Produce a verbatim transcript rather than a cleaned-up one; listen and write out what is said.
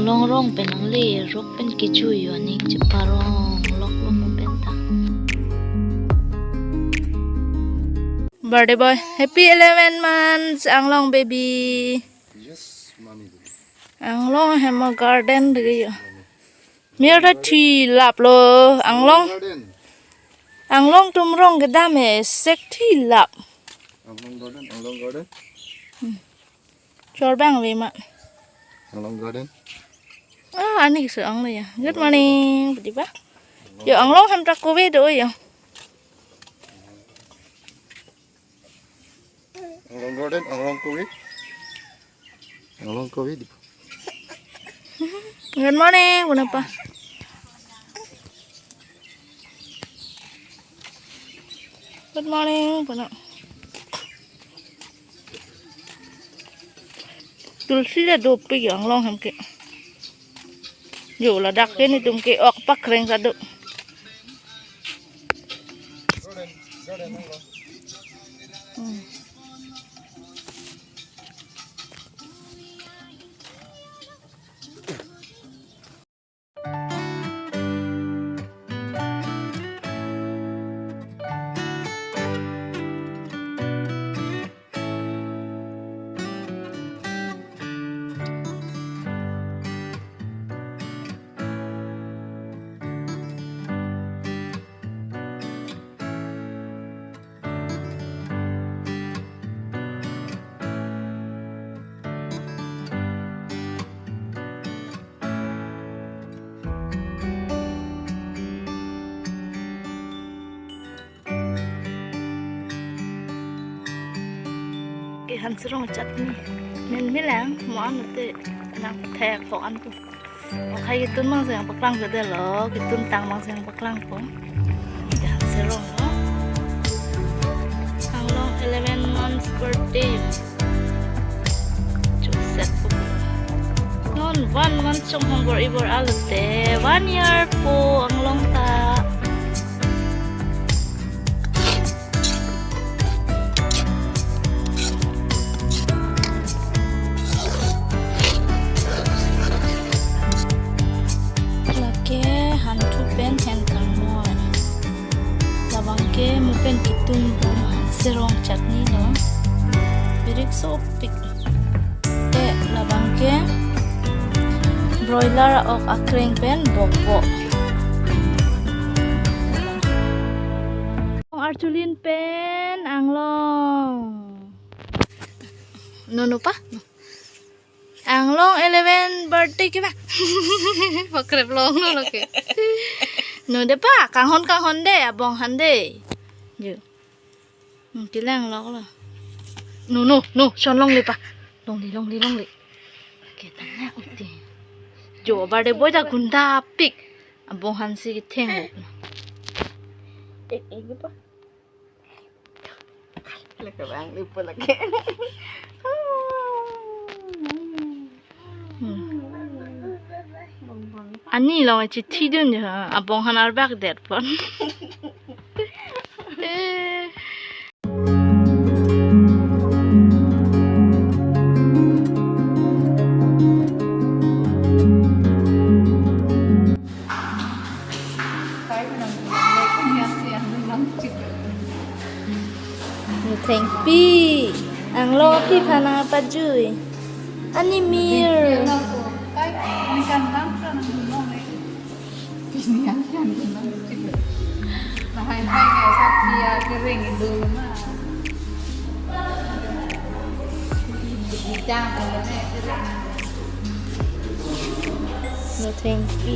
Anglong rong pen nangle, rok pen kejui yo, aning cheparong lok lo mo pen ta. Birthday boy, happy eleven months, Anglong baby. Yes, mommy. Anglong hem garden de yo. Mir ta thi lap lo, Anglong. Garden. Anglong atum rong kedam he sek thi lap. Anglong garden, Anglong garden. Hmm. Chor bang ve ma. Anglong garden. Ah, ani keso ang lo ya. Good morning, padi ba? Yo, Anglong hem ta kove do yo. Anglong garden, Anglong kove. Anglong kove di. Good morning, pu napa? Good morning, pu na. Tulsi le dopik yo Anglong hem ke. Yo ladak ke netum ke ok pakreng kado. Hmm. Ke han serong chutney. Men milang mo an te nang thek po an tu. Okai ketun mang seng paklang ke de lo, ketun tang mang seng paklang po. Ke han serong lo. Anglong eleven months birthday. Joseph po. Non one month chong hong bor ibor alote, one year po Anglong ta. Lake hanthu pen hen kangmoi. Labang ke mo pen ketun bom han serong chutney lo. Birik sopik. Te labang ke broiler ok akreng pen bokbok. Archulin pen Anglong. No, no pa? No. Anglong eleven birthday ke ba? Pakrep long no lo ke. No de pa, kanghon kanghon de, abong han de. Yo. Hmm, kelang lok lo. No, no, no, son longle pa. Longle, longle, longle. Ke tang na uti. Jo birthday boy ta gundapik. Abong han si ketheng lok lo. Ek, ek pa. Lake bang lipo lake. Hmm. Ani long chithi dun jo, abong han arbak det pon. Eh. Thengpi, Anglong aphi aphan nangpajui. Ani mir. No, thengpi.